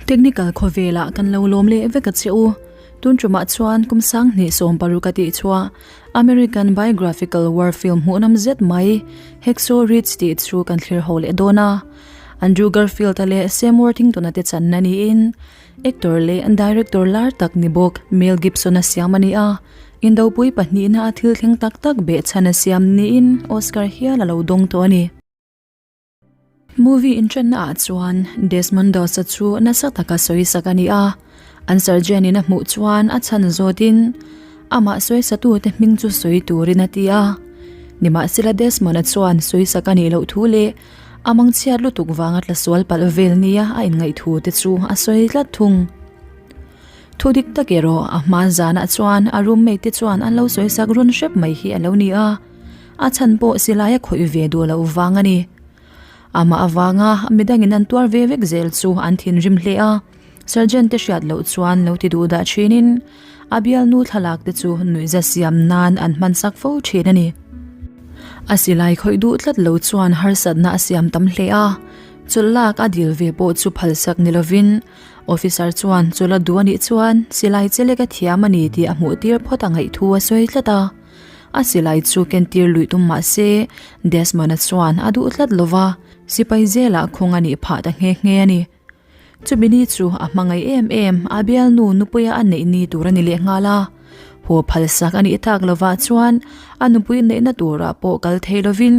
Technical khawvelah kan lo lawm leh vek a che u. Tun tumah chuan kum sang hnih 60 a tih chhuah American Biographical War film hmuhnawm zet mai Hacksaw Ridge tih chu kan thlir ho leh dawn a. Andrew Garfield-a leh Sam Worthington-a te channa niin Actor leh director lar tak ni bawk Mel Gibson-a siam a ni a, indopui pahnihna a thil thleng tak tak behchhan a siam niin Oscar hial a lo dawng tawh a ni. Movie intrenna ah chuan Desmond Doss-a chu nasa taka sawisak a ni a, an sergeant in a hmuh chuan a chhan zawtin amah sawisatute hming chu sawi turin a ti a. Nimahsela Desmond-a chuan sawisak a nih loh thu leh A mangchhiat lutuk vanga tla sual palh vel nia a inngaih thu te chu a sawi tlat thung. Thu dik tak erawh a hma zanah chuan a roommate te chuan an lo sawi sak run hrep mai hi a lo ni a, a chhan pawh silai a khawih ve duh loh vang a ni. Amah avanga midangin an tuar ve vek zel chu an thinrim hle a, Sergeant te hriat loh chuan lo ti duh dah thinin a bialnu thlalak te chu nuihza siam nan an hman sak fo thin a ni. A silai khawih duh tlat lo chuan harsatna a siam tam hle a, chawlh lak a dil ve pawh chu phalsak ni lovin officer chuan chawlh a duh a nih chuan silai chelek a thiam a ni tih a hmuh tir phawt a ngaih thu a sawi tlat a. A silai chu kentir luih tum mah se Desmond-a chuan a duh tlat lova, sipai zelah khawng a nih phah ta nghe nghe a ni. Chumi ni chu a hmangaih em em a bialnu nupuia a neih ni tur a ni leh nghal a. Haw phalsak a nih tak lovah chuan a nupui neihna turah pawh kal thei lovin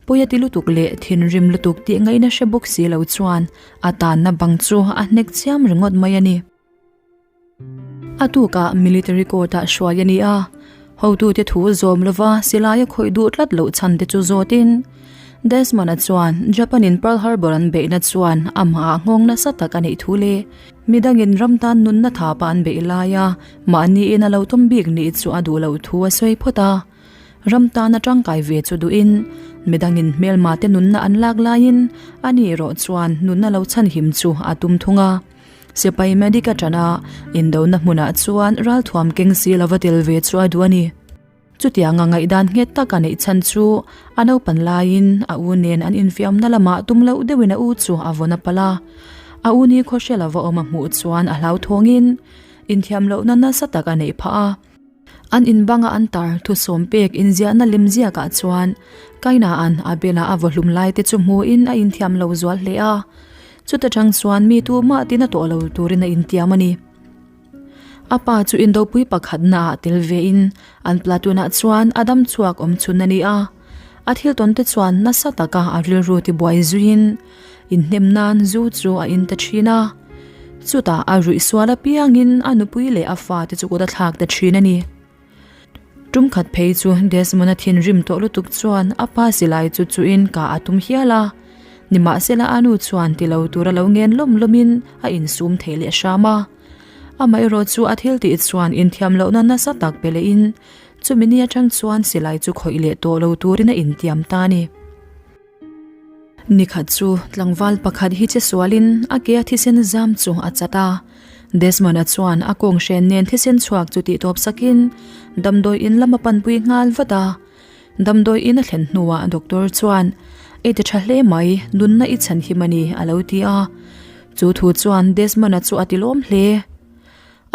pawi a ti lutuk leh thinrim lutuk tih ngaihna hre bawk si lo chuan a tanna bang chu a hnek chiam ringawt mai a ni. A tukah military court ah hruai a ni a, hotute thu zawm lova silai a khawih duh tlat loh chhan te chu zawtin Desmond-a chuan Japan-in Pearl Harbor an beihna chuan amah ah nghawng nasa tak a neih thu leh midangin ram tan nunna thapa an beih laia mahniin a lo tum bik nih chu a duh loh thu a sawi phawt a. Ram tana tangkai ve chu duhin midangin hmelma te nunna an lak laiin ani erawh chuan nunna lo chhanhim chu a tum thung a. Sipai medic atana indona hmunah chuan ralthuam keng si lova tel ve chu a duh a ni. Chutianga ngaihdan nghet tak a neih chhan chu a naupan laiin a u nen an infiamna lamah tum loh deuhin a u chu a vawn a palh a. A u ni khawhre lova awm a hmuh chuan a hlauthawngin inthiam lohna nasa tak a neih phah a. An inbanga an tar thusawm pek inziahna lem ziakah chuan Kaina'n Abela a vawhlum lai te chu hmuhin a inthiam lo zual hle a. Chuta chang chuan mi tu mah tina tawh lo turin a intiam a ni. A pa chu indopui pakhatna ah tel vein an platoon ah chuan a dam chhuak awm chhun a ni a. A thil tawn te chuan nasa taka a rilru tibuai zuiin inhnem nan zu chu a in ta thin a. Chutah a ruih sual apiangin a nupui leh a fate chu kut a thlak ta thin a ni. Tum khat phei chu Desmond-a thinrim tawh lutuk chuan a pa silai chu chuhin kah a tum hial a. Nimahsela a nu chuan ti lo tura lo ngen lawm lawmin a insum thei leh hram a. Amaherawh chu a thil tih chuan inthiam lohna nasa tak pe lehin chumi ni atang chuan silai chu khawih leh tawh lo turin a intiam ta a ni. Nikhat chu tlangval pakhat hi che sualin a ke a thisen zam chu a chat a. Desmond-a chuan a kawng hren nen thisen chhuak chu tih tawp sakin damdawi in lam a panpui nghal vat a. Damdawi in a thlen hnuah doctor chuan, I ti tha hle mai, nunna i chhan him a ni, a lo ti a. Chu thu chuan Desmond-a chu a ti lawm hle.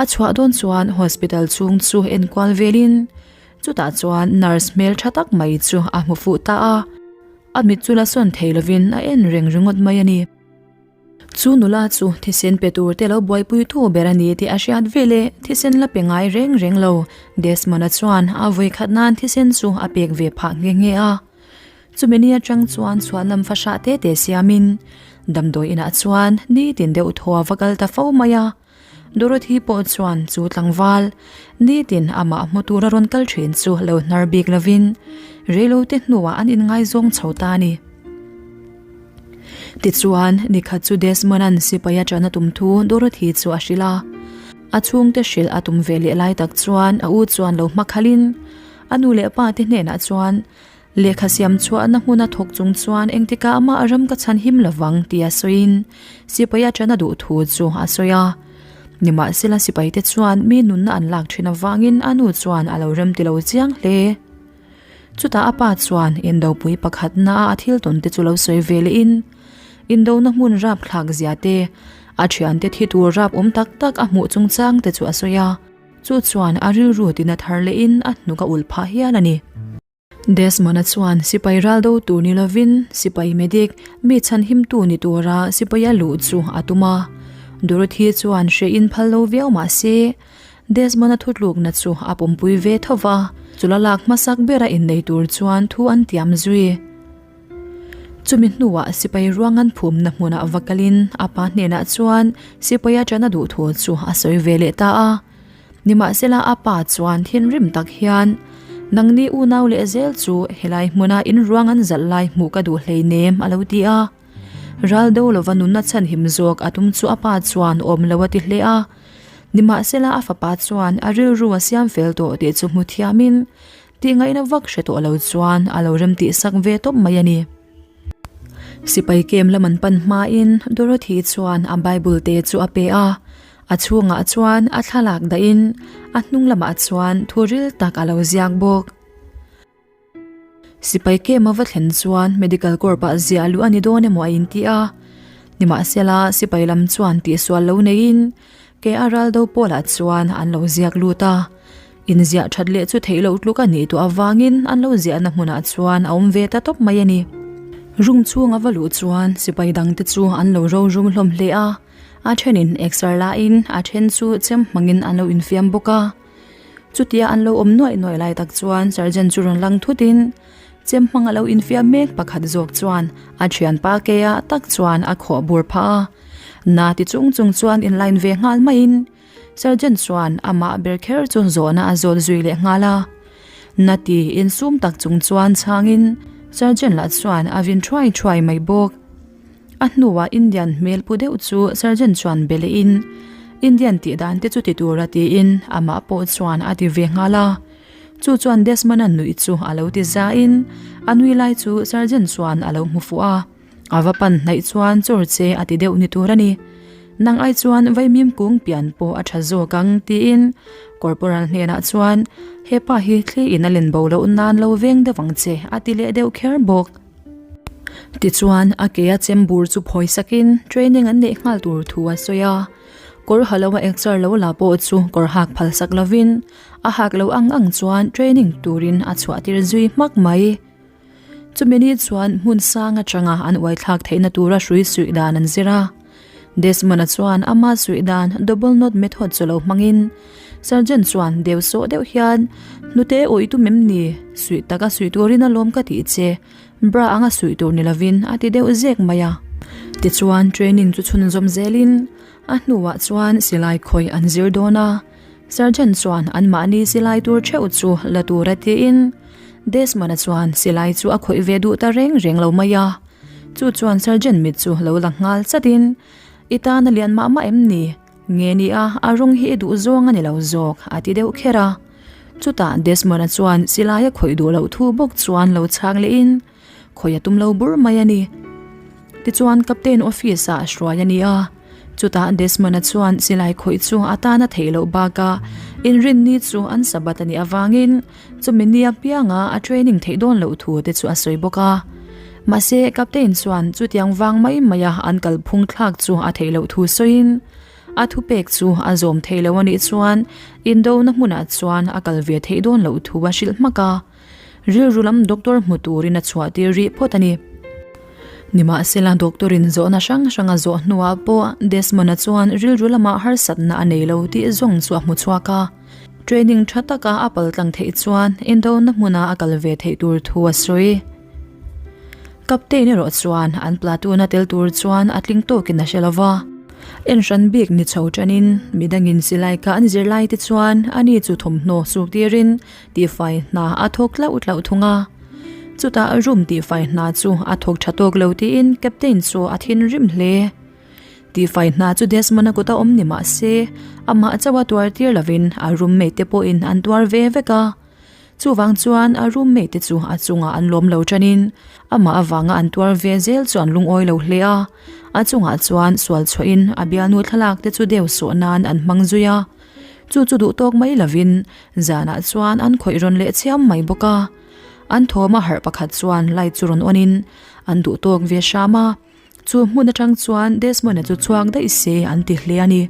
A chhuah dawn chuan hospital chhung chu enkual velin Chutah chuan nurse hmel tha tak mai chu a hmu fuh ta a, a mit chu la sawn thei lovin a en reng ringawt mai a ni. Chu nula chu thisen pe tur te lo buaipui tu ber a ni tih a hriat vel e, thisen la pe ngai reng reng lo. Desmond-a chuan a vawi khat nan thisen chu a pek ve phah nghe nghe a. Chumi ni atang chuan chhuanlam fa hrah te te siamin damdawi inah chuan nitin deuh thaw a va kal ta fo mai a. Dorothy pawh chuan chu tlangval nitin amah hmu tura rawn kal thin chu lo hnar bik lovin reilote hnuah an inngaizawng chho ta a ni. Tichuan, nikhat chu Desmond-a'n sipai a ṭan a tum thu Dorothy chu a hrilh a. A chhungte hrilh a tum ve leh lai tak chuan a u chuan lo hma khalhin a nu leh pa te hnenah chuan Lehkha siam chhuahna hmuna thawk chung chuan engtikah amah ram ka chhan him lovang tia sawiin sipai a ṭan a duh thu chu a sawi a. Nimahsela sipaite chuan mi nunna an lak ṭhin avangin a nu chuan a lo rem ti lo chiang hle. Chutah a pa chuan indopui pakhatna a thil tawn te chu lo sawi ve lehin indona hmun rapthlak zia te, A thiante thi tur rap awm tak tak a hmuh chungchang te chu a sawi a, chu chuan a rilru tina thar lehin a hnuk a ulh phah hial a ni. Desmond-a chuan sipai ral do tur ni lovin sipai medic mi chhanhimtu ni tura sipaia luh chu a tum a. Dorothy chuan hrehin phal lo viau mah se, Desmond-a thutlukna chu a pawmpui ve tho va, chula lak hmasak bera innei tur chuan thu an tiam zui. Chumi hnuah sipai ruang an phumna hmunah va kalin a pa hnenah chuan sipaia ṭana duh thu chu a sawi ve leh ta a. Nimahsela a pa chuan thinrim tak hian, Nangni unau leh zel chu helai hmuna in ruang an zalh lai hmuh ka duh hleinem a lo ti a. Ral do lova nunna chhanhim zawk a tum chu a pa chuan awm lo a ti hle a. Nimahsela a fapa chuan a rilru a siam fel tawh tih chu hmu thiamin Tihngaihna vak hre tawh lo chuan a lo rem tihsak ve tawp mai a ni. Sipai kem lam an pan hmain Dorothy chuan a Bible te chu a pe a, a chhungah chuan a thlalak dahin a hnung lamah chuan thu ril tak a lo ziak bawk. Sipai kem a va thlen chuan Medical Corps ah ziah luh a ni dawn emaw a inti a, nimahsela sipai lam chuan tihsual lo neiin Ke a ral do pawlah chuan an lo ziak lut a, inziah that leh chu theih loh tluk a nih tawh avangin an lo ziahna hmunah chuan a awm ve ta tawp mai a ni. Room chhung a va luh chuan sipai dangte chu an lo ro rum hlawm hle a, a thenin exer lahin a then chu chem hmangin an lo infiam bawk a. Chutia an lo awm nuaih nuaih lai tak chuan sergeant chu rawn lang thutin chem hmang a lo infiam mek pakhat zawk chuan a thianpa keia tak chuan a khawh bur phah a. Na ti chung chung chuan in line ve nghal maiin sergeant chuan amah ber kher chu zawhna a zawt zui leh nghal a. Na ti insum tak chung chuan chhangin sergeant lah chuan a vin thuai thuai mai bawk. A hnuah Indian hmel pu deuh chu sergeant chuan be lehin Indian tih dan te chu ti tura tiin amah pawh chuan a ti ve nghal a. Chu chuan Desmond-a nuih chu a lo ti zain a nui lai chu sergeant chuan a lo hmu fuh a. A va pan hnaih chuan chawr che a ti deuh ni tur a ni. Nang ai chuan vaimim kung pian pawh a tha zawk ang tiin Corporal hnenah chuan hepa hi thli in a len bo loh nan lo veng deuh ang che a ti leh deuh kher bawk. Tichuan a ke a chem bur chu phawi sakin training an neih nghal tur thu a sawi a. Kawr ha lo a exer lo la pawh chu kawr hak phal sak lovin a hak lo ang ang chuan training turin a chhuah tir zui hmak mai. Chumi ni chuan hmun sang atanga an uaithlak theihna tura hrui suih dan an zir a. Desmond-a chuan ama suih dan double knot method chu lo hmangin Sergeant chuan deu sawh deuh hian hnute awih tum em ni? Suih taka suih turin a lawm ka tih che, bra anga suih tur ni lovin a ti deuh zek mai a. Tichuan training chu chhunzawm zelin a hnuah chuan silai khawih an zir dawn a. Sergeant chuan anmahni silai tur theuh chu la tura tiin Desmond-a chuan silai chu a khawih ve duh ta reng reng lo mai a. Chu chuan Sergeant mit chu lo la nghal chatin, I tan a lian mah mah em ni? Nge ni a, a rawng hi i duh zawng a ni lo zawk, a ti deuh kher a. Chutah Desmond-a chuan silai a khawih duh loh thu bawk chuan lo chhang lehin, Khawih a tum lo bur mai a ni. Tichuan Captain office ah hruai a ni a. Chutah Desmond-a chuan silai khawih chu a tan a theih loh bakah inrinni chu an Sabbath a nih avangin chumi ni apianga a training theih dawn loh thu te chu a sawi bawk a. Mahse Captain chuan chutiang vang mai maia an kalphung thlak chu a theih loh thu sawiin a thupek chu a zawm theih loh a nih chuan indona hmunah chuan a kal ve theih dawn loh thu a hrilh hmak a. Rilru lam doctor hmu turin a chhuah tir rih phawt a ni. Nimahsela doctor-in zawhna hrang hrang a zawh hnuah pawh Desmond-a chuan rilru lamah harsatna a nei lo tih zawng chu a hmu chhuak a. Training tha taka a paltlang theih chuan indona hmuna a kal ve theih tur thu a sawi. Captain erawh chuan an platoon-a tel tur chuan a tling tawkin a hre lo va. En hran bik ni chho tanin midangin silai kah an zirlai te chuan ani chu thawmhnaw suk tirin Tihfai hna a thawk tlauh tlauh thung a. Chutah room tihfai hna chu a thawk tha tawk lo tiin Captain chu a thinrim hle. Tihfai hna chu Desmond-a kut a awm ni mah se, amah chauh a tuar tir lovin a roommate te pawhin an tuar ve vek a. Chuvang chuan a roommate te chu a chungah an lawm lo tanin amah avanga an tuar ve zel chu an lungawi lo hle a. A chungah chuan sual chhuahin a bialnu thlalak te chu deu sawh nan an hmang zui a. Chu chu duh tawk mai lovin zanah chuan an khawih rawn leh chiam mai bawk a. An thawm a harh pakhat chuan light chu rawn on in an duh tawk ve hram a. Chu hmun atang chuan Desmond-a chu chhuak daih se an ti hle a ni.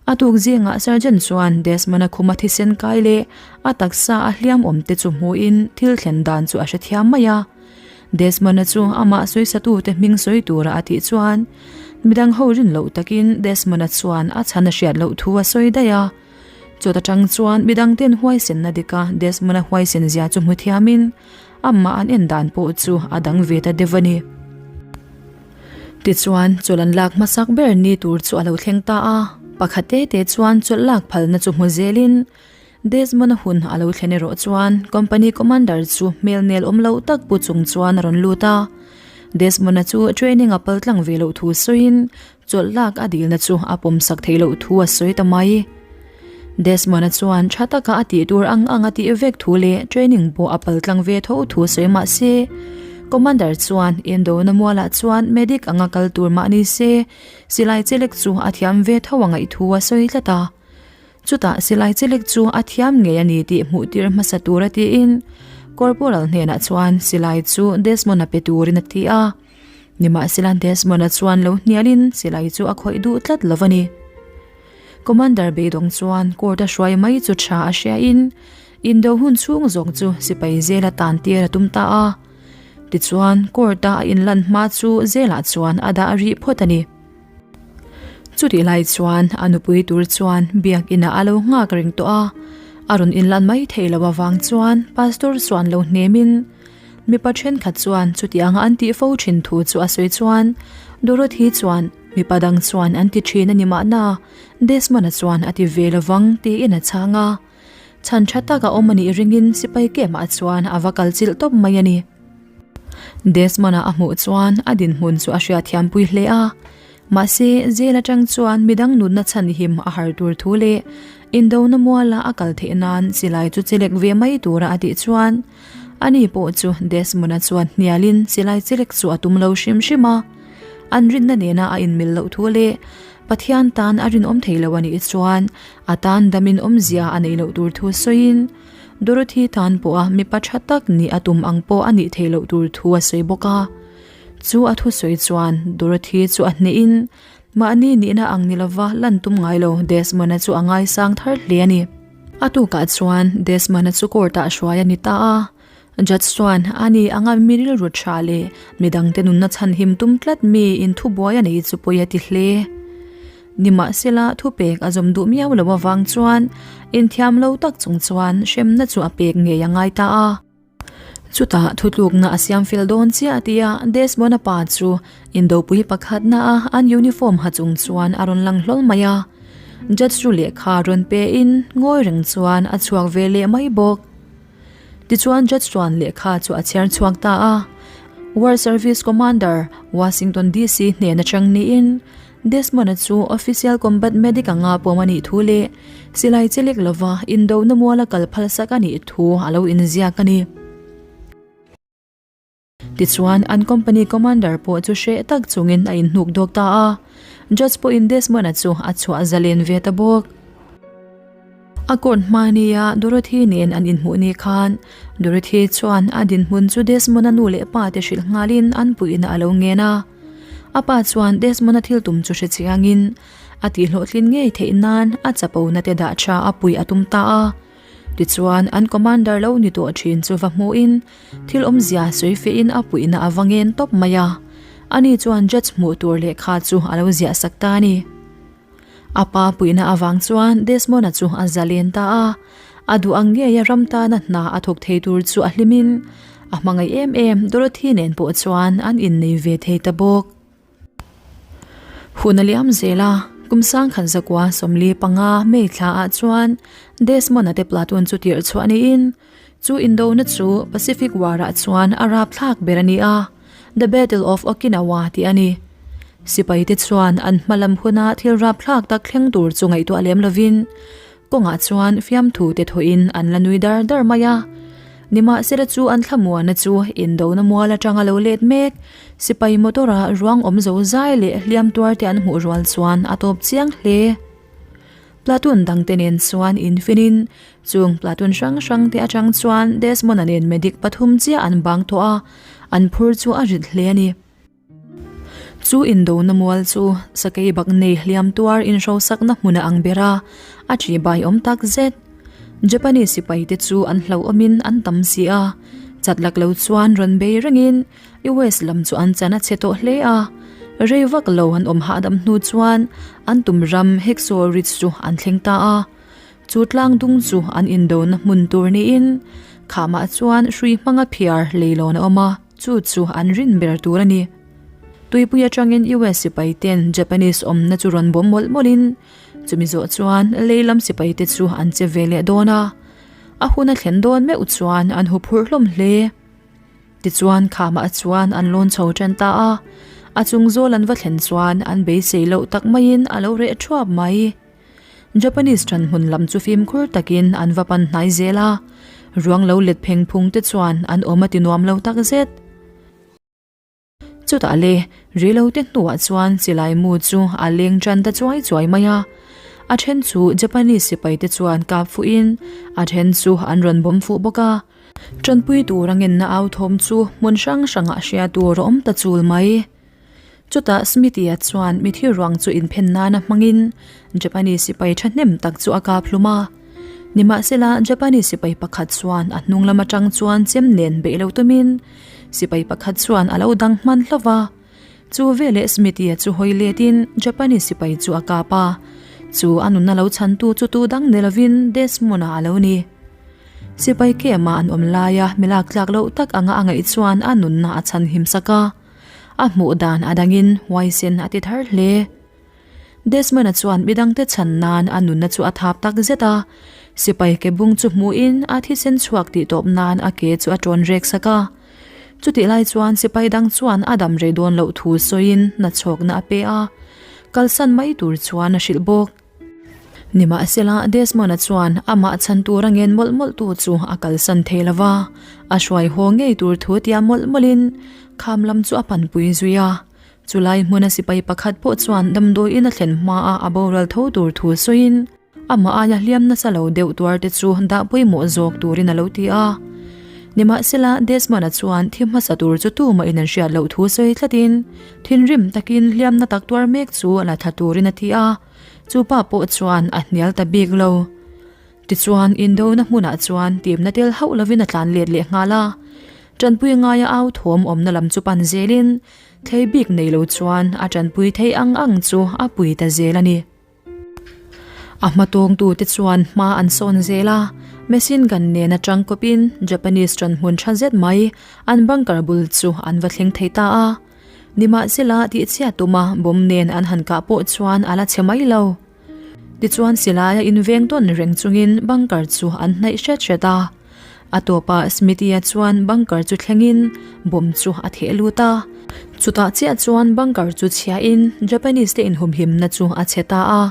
A tuk zingah Sergeant chuan Desmond-a khuma thisen kai leh a taksa a hliam awm te chu hmuhin thil thlen dan chu a hrethiam mai a. Desmond-a chu amah sawisatute hming sawi tura a tih chuan midang ho rin loh takin Desmond-a chuan a chhan a hriat loh thu a sawi daih a. Chawt atang chuan midang ten huaisenna dika Desmond-a huaisen zia chu hmu thiamin amah an en dan pawh chu a dang ve ta deuh a ni. Tichuan, chawlh an lak hmasak ber ni tur chu a lo thleng ta a, pakhat te te chuan chawlh lak phalna chu hmu zelin Desmond-a hun a lo thlen erawh chuan Company Commander chu hmel nel awm loh tak pu chung chuan a rawn lut a. Desmond-a chu training a pal tlang ve loh thu sawiin chawlh lak a dilna chu a pawmsak theih loh thu a sawi ta mai. Desmond-a chuan tha taka a tih tur ang ang a tih vek thu leh training pawh a pal tlang ve tho thu sawi mah se, Commander chuan Indona mualah chuan medic anga kal tur mah ni se, silai chelek chu a thiam ve tho a ngaih thu a sawi tlat a. Chutah silai chelek chu a thiam ngei a ni tih hmuh tir hmasa tur a tiin Corporal hnenah chuan silai chu Desmond-a pe turin a ti a. Nimahsela Desmond-a chuan lo hnialin silai chu a khawih duh tlat lo a ni. Commander beidawng chuan court a hruai mai chu tha a hriain indo hun chhung zawng chu sipai zela tan tir a tum ta a. Tichuan court-a a inlan hma chu zelah chuan a dah rih phawt a ni. Chutih lai chuan a nupui tur chuan biakinah a lo nghak reng tawh a, a rawn inlan mai theih loh avang chuan pastor chuan lo hnemin mipa thenkhat chuan chutianga an tih fo thin thu chu a sawi chuan Dorothy chuan mipa dang chuan an ti thin a ni mahna Desmond-a chuan a ti ve lovang tiin a chhang a, chhan tha tak a awm a nih ringin sipai kemah chuan a va kal chilh tawp mai a ni. Desmond-a a hmuh chuan a dinhmun chu a hriatthiampui hle a, mahse jail atang chuan midang nunna chhanhim a har tur thu leh indona muala a kal theih nan silai chu chelek ve mai tura a tih chuan ani pawh chu Desmond-a chuan hnialin silai chelek chu a tum lo hrim hrim a. An rinna nena a inmil loh thu leh Pathian tan a rinawm thei lo a nih chuan a tan damin awmzia a neih loh tur thu sawiin Dorothy tan pawha mipa tha tak nih a tum ang pawh a nih theih loh tur thu a sawi bawk a. Chu a thusawi chuan Dorothy chu a hnehin mahni nihna ang ni lova lan tum ngai lo Desmond-a chu a ngaisang thar hle a ni. A tukah chuan Desmond-a chu court-ah hruai a ni ta a. Judge chuan ani anga mi rilru tha leh midangte nunna chhanhim tum tlat mi inthubuai a nei chu pawi a ti hle. Nimahsela, thupek a zawm duh miau lo avang chuan inthiam lo tak chung chuan hremna chu a pek ngei a ngai ta a. Chutah thutlukna a siam fel dawn chiah tia Desmond-a pa chu indopui pakhatna a an uniform ha chung chuan a rawn lang hlawl mai a. Judge chu lehkha rawn pe in ngawi reng chuan a chhuak ve leh mai bawk. Tichuan Judge chuan lehkha chu a chhiar chhuak ta a. War Service Commander, Washington DC hnen atang niin Desmond-a chu Official Combat Medic anga pawm a nih thu leh silai chelek lova indona muala kal phalsak a nih thu a lo inziak a ni. Tichuan, an company commander pawh chu hreh tak chungin a inhnuk dawk ta a, Judge pawhin Desmond-a chu a chhuah zalen ve ta bawk. A court hma nia Dorothy nen an inhmuh ni khan Dorothy chuan a dinhmun chu Desmond-a nu leh pa te hrilh nghalin an puihna a lo ngen a. A pa chuan Desmond-a thil tum chu hre chiangin a tihhlawhtlin ngei theih nan a chapona te dah tha a puih a tum ta a. Tichuan, an commander lo ni tawh thin chu va hmuhin thil awmzia sawi fehin a puihna a va ngen tawp mai a. Ani chuan judge hmuh tur lehkha chu a lo ziah sak ta a ni. A pa puihna avang chuan Desmond-a chu a zalen ta a, a duh ang ngeia ram tana hna a thawk thei tur chu a hlimin a hmangaih em em Dorothy nen pawh chuan an innei ve thei ta bawk. Hun a liam zel a, kum sangkhat zakua 45 May thla ah chuan Desmond-a te platoon chu tirh chhuah niin chu indona chu Pacific War ah chuan a rapthlak ber a ni a, The Battle of Okinawa tih a ni. Sipaite chuan an hma lam huna thil rapthlak tak thleng tur chu ngaihtuah lem lovin kawngah chuan fiamthu te thawhin an la nui dar dar mai a. Nimahsela chu an thlamuana chu indona mual atanga lo let mek sipai motor-a ruang awm zo zai leh hliam tuar te an hmuh rual chuan a tawp chiang hle. Platoon dangte nen chuan infinin chung platoon hrang hrang te atang chuan Desmond-a nen medic pathum chiah an bang tawh a. An phur chu a rit hle a ni. Chu indona mual chu sakei bak nei hliam tuar inhrosakna hmun a ang ber a, a ṭihbai awm tak zet. Japanese sipai te chu an hlauhawmin an tam si a, chat lak lo chuan rawn bei rengin US lam chu an chan a chhe tawh hle a. Rei vak lo an awm hahdam hnu chuan an tum ram Hacksaw Ridge chu an thleng ta a. Chu tlang dung chu an indona hmun tur niin khamah chuan hrui hmanga phiar leilawn a awm a. Chu chu an rin ber tur a ni. Tuipui atangin US sipai ten Japanese awmna chu rawn bawm mawlh mawlhin chumi zawh chuan lei lam sipai te chu an che ve leh dawn a. A hun a thlen dawn meuh chuan an hu phurh hlawm hle. Tichuan khamah chuan an lawn chho tan ta a. A chung zawl an va thlen chuan an beisei loh tak maiin a lo reh thuap mai. Japanese ṭanhmun lam chu fimkhur takin an va pan hnai zel a, ruang lo let pheng phung te chuan an awm a ti nuam lo tak zet. Chutah le, rilo te hnuah chuan silai mu chu a leng ṭan ta chuai chuai mai a. A ṭhen chu Japanese sipai te chuan kap fuhin a ṭhen chu an rawn bawm fuh bawk a. Ṭanpui tur a ngenna au thawm chu hmun hrang hrangah hria tur a awm ta chul mai. Chutah Smithy-a chuan mithi ruang chu inphen nana hmangin Japanese sipai thahnem tak chu a kap hlum a. Nimahsela, Japanese sipai pakhat chuan a hnung lam atang chuan chem nen beih lo tumin sipai pakhat chuan a lo dang hman hlauh va. Chu veleh Smithy-a chu hawi letin Japanese sipai chu a kap a. Chu a nunna lo chhantu chu tu dang ni lovin Desmond-a a lo ni. Sipai kema an awm laia mi lak tlak loh tak anga a ngaih chuan a nunna a chhan him sak a. A hmuh dan a dangin huaisen a ti thar hle. Desmond-a chuan midangte chhan nan a nunna chu a thap tak zet a, sipai ke bung chu hmuhin a thisen chhuak tih tawp nan a ke chu a tawn rek sak a. Chutih lai chuan sipai dang chuan a dam rei dawn loh thu sawiin nachhawkna a pe a, kalsan mai tur chuan a hrilh bawk. Nimahsela, Desmond-a chuan amah chhan tur a ngen mawlh mawlh tu chu a kalsan thei lo va, a hruai haw ngei tur thu tia mawlh mawlhin kham lam chu a panpui zui a. Chulai hmuna sipai pakhat pawh chuan damdawiin a thlen hmaah a boral tho tur thu sawiin amah aia hliam nasa lo deuh tuar te chu dah pawimawh zawk turin a lo ti a. Nimahsela, Desmond-a chuan thi hmasa tur chu tumahin an hriat loh thu sawi tlatin thinrim takin hliamna tak tuar mek chu a la thla turin a ti a. Chu pa pawh chuan a hnial ta bik lo. Tichuan, indona hmunah chuan timna tel hauh lovin a tlan let leh nghal a. Tanpui ngaia au thawm awmna lam chu pan zelin, thlei bik nei lo chuan a tanpui thei ang ang chu a pui ta zel a ni. A hmatawngtute chuan hma an sawn zel a, machine gun nen atang kawpin Japanese ṭanhmun ṭha zet mai an bunker bul chu an va thleng thei ta a. Nimahsela, tihchhiat tuma bomb nen an han kah pawh chuan a la chhe mai lo. Tichuan silaia inveng tawn reng chungin bunker chu an hnaih hret hret a. A tawpah Smithy-a chuan bunker chu thlengin bomb chu a theh lut a. Chutah chiah chuan bunker chu chhiahin Japanese te inhumhimna chu a chhe ta a.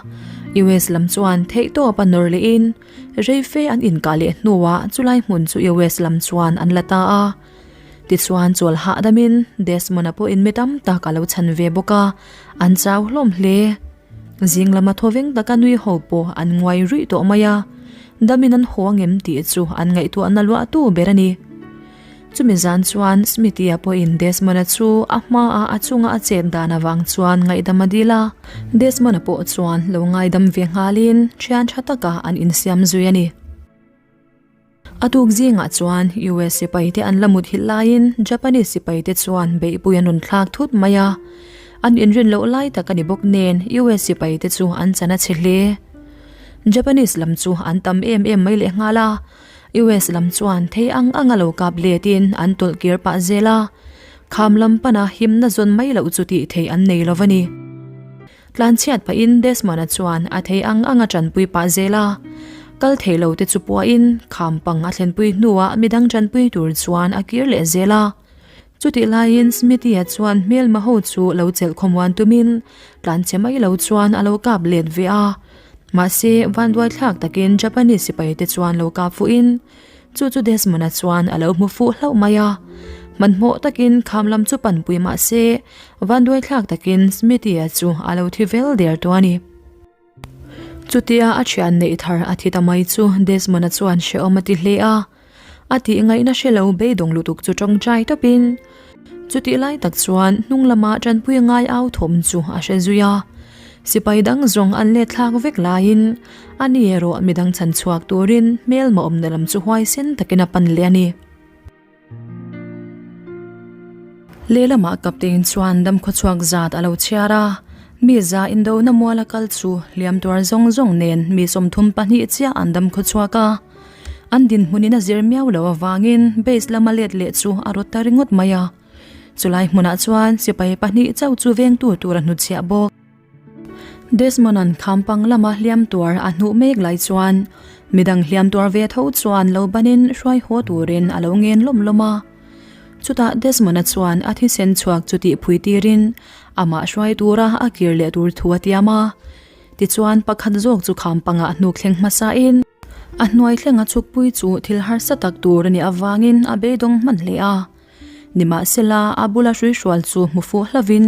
US lam chuan theihtawp a nawr lehin reife an inkah leh hnuah chulai hmun chu US lam chuan an la ta a. Tichuan chawl hahdamin Desmond-a pawhin mi tam tak a lo chhan ve bawk a, an chau hlawm hle. Zing lama thawveng taka nui ho pawh an nguai ruih tawh mai a, damin an haw angem tih chu an ngaihtuahna luahtu ber a ni. Chumi zan chuan Smithy-a pawhin Desmond-a chu a hmaah a chunga a chet dan avang chuan ngaihdam a dil a, Desmond-a pawh chuan lo ngaidam ve nghalin thian tha taka an insiam zui a ni. A tuk zingah chuan US sipaite an la mut hilh laiin Japanese sipaite chuan beihpui an rawn thlak thut mai a. An inrin loh lai tak a ni bawk nen US sipaite chu an chan a chhe hle. Japanese lam chu an tam em em mai leh nghal a, US lam chuan thei ang anga lo kap letin an tawlh kir pah zel a, kham lam pana himna zawn mai loh chu tih theih an nei lo va ni. Tlanchhiat pahin Desmond-a chuan a thei ang ang a tanpui pah zel a, kal thei lo te chu puahin kham pang a thlenpui hnuah midang tanpui tur chuan a kir leh zel a. Chutih laiin Smithy-a chuan hmelma ho chu lo chelh khawmuan tumin tlanchhe mai lo chuan a lo kap let ve a. Mahse, vanduaithlak takin Japanese sipai te chuan lo kap fuhin Chu chu Desmond-a chuan a lo hmu fuh hlauh mai a. Hmanhmawh takin kham lam chu panpui mah se, vanduaithlak takin Smithy-a chu a lo thi vel der tawh a ni. Chutia a thian neih thar a thi ta mai chu Desmond-a chuan hrehawm a ti hle a. A tih ngaihna hre lo beidawng lutuk chu tawngtai tawpin. Chutih lai tak chuan hnung lama tanpui ngai au thawm chu a hre zui a. Sipai dang zawng an let thlak vek laiin a ni erawh midang chhan chhuak turin hmelma awmna lam chu huaisen takin a pan leh a ni. Lehlamah Captain chuan damkhawchhuak zat a lo chhiar a, mi za indona muala kal chu hliam tuar zawng zawng nen mi 32 chiah an damkhawchhuak a. An dinhmunin a zir miau loh avangin base lama let leh chu a rawt ta ringawt mai a. Chulai hmunah chuan sipai pahnih chauh chu vengtu tur a hnutchhiah bawk. Desmond-a'n khampang lama hliam tuar a hnuh mek lai chuan midang hliam tuar ve tho chuan lo banin hruai haw turin a lo ngen lawm lawm a. Chutah Desmond-a chuan a thisen chhuak chu tihphui tirin amah hruai tura a kir leh tur thu a tiam a. Tichuan pakhat zawk chu khampangah hnuk thleng hmasain a hnuai thlenga chhukpui chu thil harsa tak tur a nih avangin a beidawng hman hle a. Nimahsela a bula hruihrual chu hmu fuh hlovin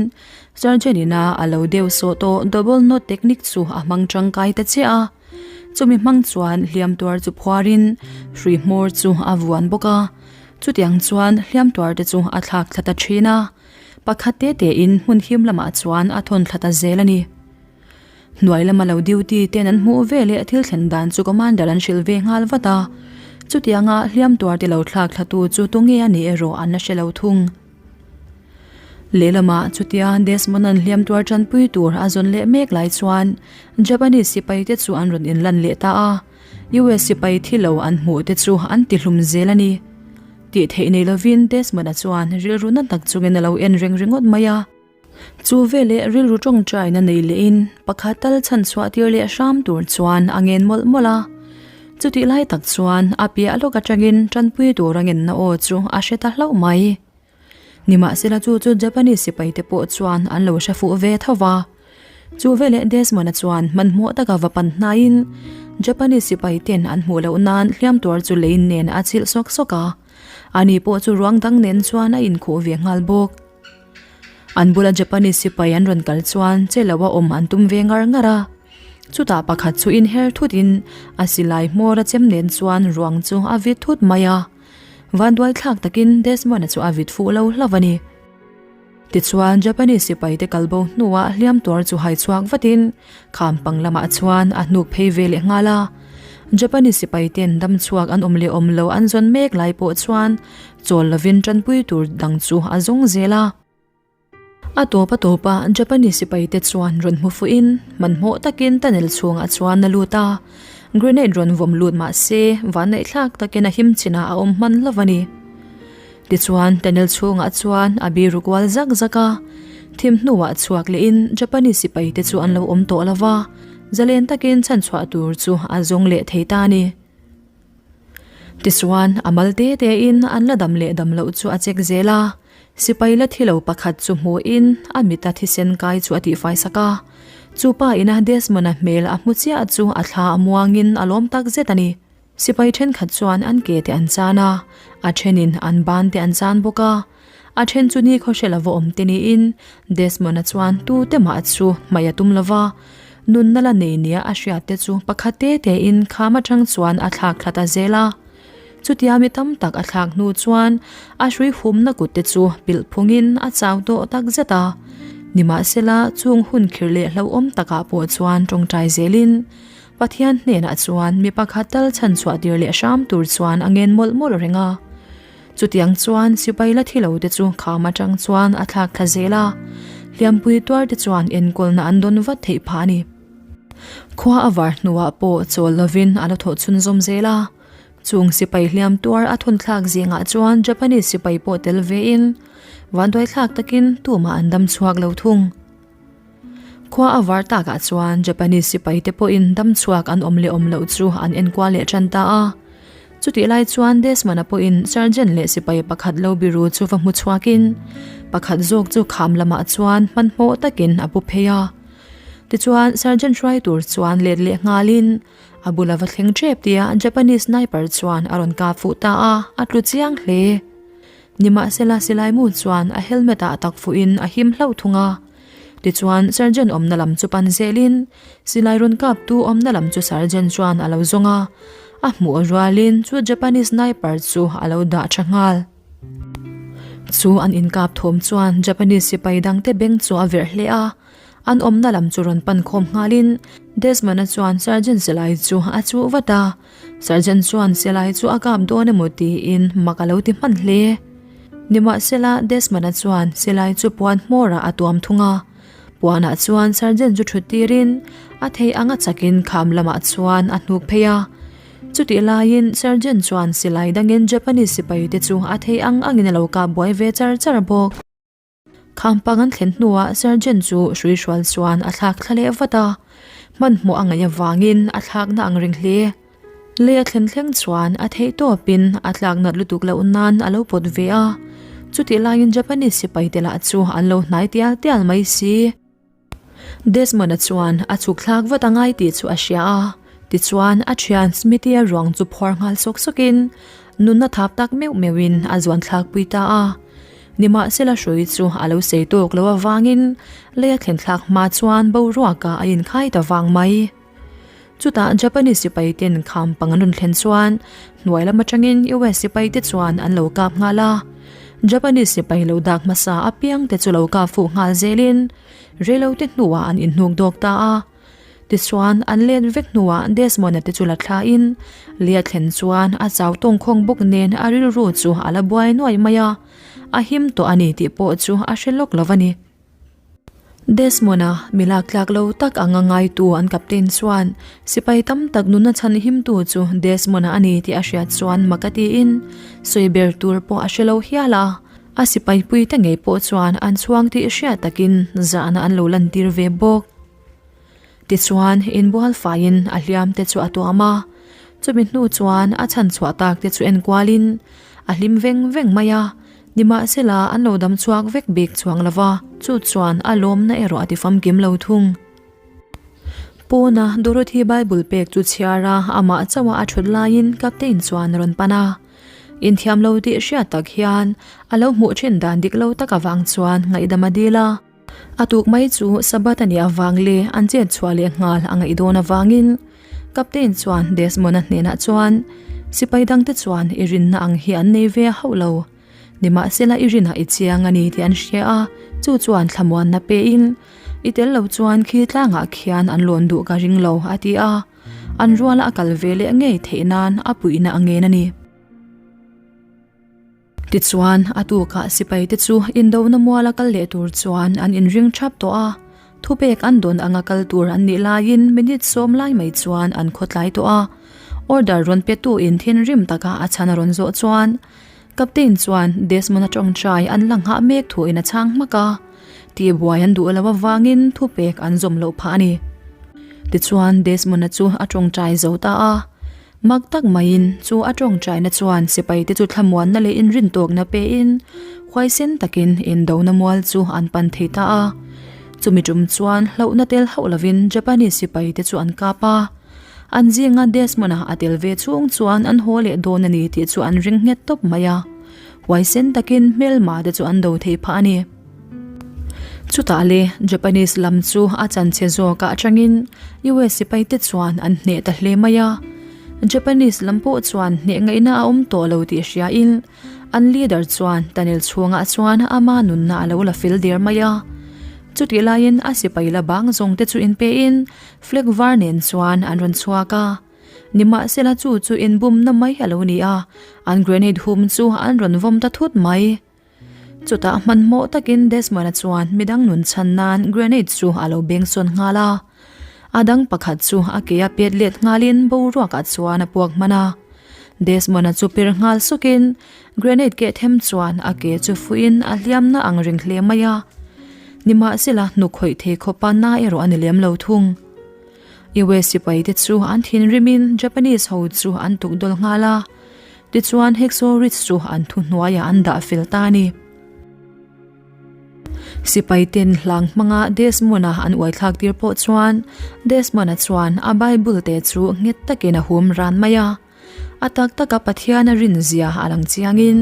Sergeant-ina a lo deuh sawh tawh double knot technique chu a hmang tangkai ta chiah a. Chumi hmang chuan hliam tuar chu phuarin hrui hmawr chu a vuan bawk a. Chutiang chuan hliam tuar te chu a thlak thla ta thin a. Pakhat te tein hmun him lamah chuan a thawn thla ta zel a ni. Hnuai lama lo duty ten an hmuh ve leh thil thlen dan chu commander an hrilh ve nghal vat a, chutianga hliam tuar ti lo thlak thlatu chu tunge a nih erawh an la hre lo thung. Lehlamah chutia Desmond-a'n hliam tuar tanpui tur a zawn leh mek lai chuan Japanese sipai te chu an rawn inlan leh ta a, US sipai thi lo an hmuh te chu an ti hlum zel a ni. Tih theih nei lovin Desmond-a chuan rilru na tak chungin a lo en reng ringawt mai a. Chu veleh rilru tawngtaina nei lehin pakhat tal chhan chhuah tir leh hram tur chuan a ngen mawlh mawlh a. Chutih lai tak chuan a piah lawk atangin tanpui tur a ngenna aw chu a hre ta hlauh mai. Nimahsela chu chu Japanese sipai te pawh chuan an lo hre fuh ve tho va. Chu veleh Desmond-a chuan hmanhmawh taka va pan hnaiin Japanese sipai ten an hmuh loh nan hliam tuar chu lei nen a chilh sawk sawk a. Ani pawh chu ruang dang nen chuan a inkhuh ve nghal bawk. An bula Japanese sipai an rawn kal chuan che loa awm an tum ve ngar ngar a. Chutah pakhat chu inher thutin a silai hmawr a chem nen chuan ruang chu a vit thut mai a. Vanduai thlak takin Desmond-a chu a vit fuh lo hlauh a ni. Tichuan Japanese sipai te kalbo hnuah hliam tuar chu hai chhuak vatin kham pang lamah chuan a hnuk phei ve leh nghal a. Japanese sipai ten dam chhuak an awm leh awm lo an zawn mek lai pawh chuan Chawl lovin tanpui tur dang chu a zawng zel a. A tawp a tawp a, Japanese sipai te chuan rawn hmu fuhin hmanhmawh takin tunnel chhungah chuan a lut a. Grenade rawn vawm lut mah se, vanneihthlak takin a him chinah a awm hman lo a ni. Tichuan, tunnel chhungah chuan a biru kual zak zak a. Thim hnuah chhuak lehin Japanese sipai te chu an lo awm tawh lo va, zalen takin chhanchhuah tur chu a zawng leh thei ta a ni. Tichuan, a mal te tein an la dam leh dam loh chu a check zel a, sipai la thi lo pakhat chu hmuhin a mita thisen kai chu a tihfai sak a. Chu pa ina Desmond-a hmel a hmu chiah chu a thla a muangin a lawm tak zet a ni. Sipai thenkhat chuan an ke te an chan a, a thenin an ban te an chan bawk a. A then chu ni khawhre lova awm te niin Desmond-a chuan tute mah chu hmai a tum lova, nunna la nei nia a hriat te chu pakhat te tein kham atang chuan a thlak thla ta zel a. Chutia mi tam tak a thlak hnu chuan a hrui humna kut te chu pilh phungin a chau tawh tak zet a. Nimahsela chung hun khir leh hlauhawm takah pawh chuan tawngtai zelin Pathian hnenah chuan mi pakhat tal chhanchhuah tir leh hram tur chuan a ngen mawlh mawlh reng a. Chutiang chuan sipai la thi lo te chu kham atang chuan a thlak thla zel a, hliampui tuar te chuan enkawlna an dawn vat theih phah a ni. Khua a var hnuah pawh chawl lovin a la thawh chhunzawm zel a, chung sipai hliam tuar a thawn thlak zingah chuan Japanese sipai pawh tel vein vanduai thlak takin tumah an dam chhuak lo thung. Khua a var takah chuan Japanese sipai te pawhin dam chhuak an awm leh awm loh chu an enkual leh tan ta a. Chutih lai chuan Desmond-a pawhin Sergeant leh sipai pakhat lo biru chu va hmu chhuakin pakhat zawk chu kham lamah chuan hmanhmawh takin a pu phei a. Tichuan Sergeant hruai tur chuan let leh nghalin a bula va thleng tep tia Japanese sniper chuan a rawn kap fuh ta a, a tlu chiang hle. Nimahsela silai mu chuan a helmet ah tak fuhin a him hlauh thung a. Tichuan Sergeant awmna lam chu pan zelin silai rawn kaptu awmna lam chu Sergeant chuan a lo zawng a, a hmuh rualin chu Japanese sniper chu a lo dah tha nghal. Chu an inkap thawm chuan Japanese sipai dangte beng chu a verh hle a, an awmna lam chu rawn pan khawm nghalin Desmond-a chuan Sergeant silai chu a chuh vat a, Sergeant chuan silai chu a kap dawn emaw tiin mak a lo ti hman hle. Nimahsela Desmond-a chuan silai chu puan hmawrah a tuam thung a, Puanah chuan Sergeant chu thut tirin a thei anga chakin kham lamah chuan a hnuk phei a. Chutih laiin Sergeant chuan silai dangin Japanese sipai te chu a thei ang angin a lo kap buai ve char char bawk. Kham pang an thlen hnuah Sergeant chu hrui hrual chuan a thlak thla leh vat a, hmanhmawh a ngaih avangin a thlakna ang reng hle. Lei a thlen thleng chuan a theih tawpin a tlak nat lutuk loh nan a lo pawt ve a, chutih laiin Japanese sipai te lah chu an lo hnai tial tial mai si. Desmond-a chuan a chhuk thlak vat a ngai tih chu a hria a, tichuan a thian Smithy-a ruang chu phuar nghal sawk sawkin nunna thap tak meuh meuhin a zuan thlak pui ta a. Nimahsela hrui chu a lo sei tawk lo avangin lei a thlen thlak hma chuan boruakah a inkhai ta vang mai. Chutah Japanese sipai ten kham pang an rawn thlen chuan hnuai lam atangin US sipai te chuan an lo kap nghal a. Japanese sipai lo dak hmasa apiang te chu lo kap fuh nghal zelin reilo te hnuah an inhnuk dawk ta a. Tichuan an let vek hnuah Desmond-a te chu la thlain Lia thlen chuan a chau tawngkhawng bawk nen a rilru chu a la buai nuai mai a, a him tawh a ni tih pawh chu a hre lawk lo a ni. Desmond-a mi lak tlak lo tak anga ngaitu an captain chuan sipai tam tak nuna chhan himtu chu Desmond-a a ni tih a hriat chuan mak a tiin sawi ber tur pawh a hre lo hial a, a sipai puite ngei pawh chuan an chhuang tih hriat takin zahna an lo lantir ve bawk. Tichuan, inbual faiin a hliam te chu a tuam a, chumi hnu chuan a chhan chhuah tak te chu enkualin a hlim veng veng mai a, nimahsela an lo dam chhuak vek bik chuang lo va, chu chuan a lawmna erawh a ti famkim lo thung. Pawna Dorothy Bible pek chu chhiar a, amah chauha a thut laiin Captain chuan a rawn pan a. Inthiam lo tih hriat tak hian a lo hmuh thin dan dik lo tak avang chuan ngaihdam a dil a. A tuk mai chu Sabbath a nih avang leh an chet chhuah leh nghal a ngaih dawn avangin Captain chuan Desmond-a hnenah chuan, Sipai dangte chuan i rinna ang hi an nei ve hauh lo. Nimahsela i rinah i chiang a ni tih an hria a, chu chuan thlamuanna pein i tel lo chuan khi tlangah khian an lawn duh ka ring lo, a ti a. An ruala a kal ve leh ngei theih nan a puihna a ngen a ni. Tichuan, a tukah sipaite chu indona muala kal leh tur chuan an inring thap tawh a, thupek an dawn anga kal tur an nih laiin minute sawm lai mai chuan an khawtlai tawh a. Order rawn petuin thinrim taka a chhan a rawn zawh chuan Captain chuan Desmond-a tawngtai an la nghah mek thuin a chhang hmak a, tihbuai an duh lo avangin thupek an zawm loh phah a ni. Tichuan, Desmond-a chu a tawngtai zo ta a. Mak tak maiin chu a tawngtaina chuan sipaite chu thlamuanna leh inrintawkna pein huaisen takin indona mual chu an pan thei ta a. Chumi tum chuan hlauhna tel hauh lovin Japanese sipaite chu an kap a. An zinga Desmond-a a tel ve chhung chuan an haw leh dawn a ni tih chu an ring nghet tawp mai a. Huaisen takin hmelma te chu an do thei phah a ni. Chutah le Japanese lam chu a chanchhe zawkah atangin US sipaite chuan an hneh ta hle mai a. Japanese lam pawh chuan hneh ngaihna a awm tawh lo tih hriain an leader chuan tunnel chhungah chuan ama nunna a lo la fel der mai a. Chutih laiin a sipai la bang zawng te chu inpein flag var nen chuan an rawn chhuak a. Nimahsela chu chu inbumna mai a lo ni a, an grenade hum chu an rawn vawm ta thut mai. Chutah hmanhmawh takin Desmond-a chuan midang nun chhan nan grenade chu a lo beng sawn nghal a. A dang pakhat chu a ke a pet let nghalin boruakah chuan a puak hman a. Desmond-a chu per nghal sawkin grenade keh them chuan a ke chu fuihin a hliamna ang reng hle mai a. Nimahsela hnuk khawih thei khawpa na erawh a ni lem lo thung. US sipaite chu an thinrimin Japanese ho chu an tukdawl nghal a. Tichuan Hacksaw Ridge chu an thuhnuaiah an dah fel ta a ni. Sipai ten hlang hmanga Desmond-a an uaithlak tir pawh chuan Desmond-a chuan a Bible te chu nghet takin a hum ran mai a. A tak taka Pathian a rin zia a lang chiangin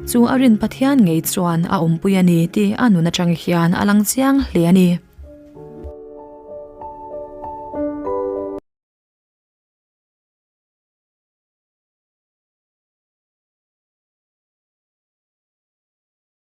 chu a rin Pathian ngei chuan a awmpui a ni tih a nun atang hian a lang chiang hle a ni.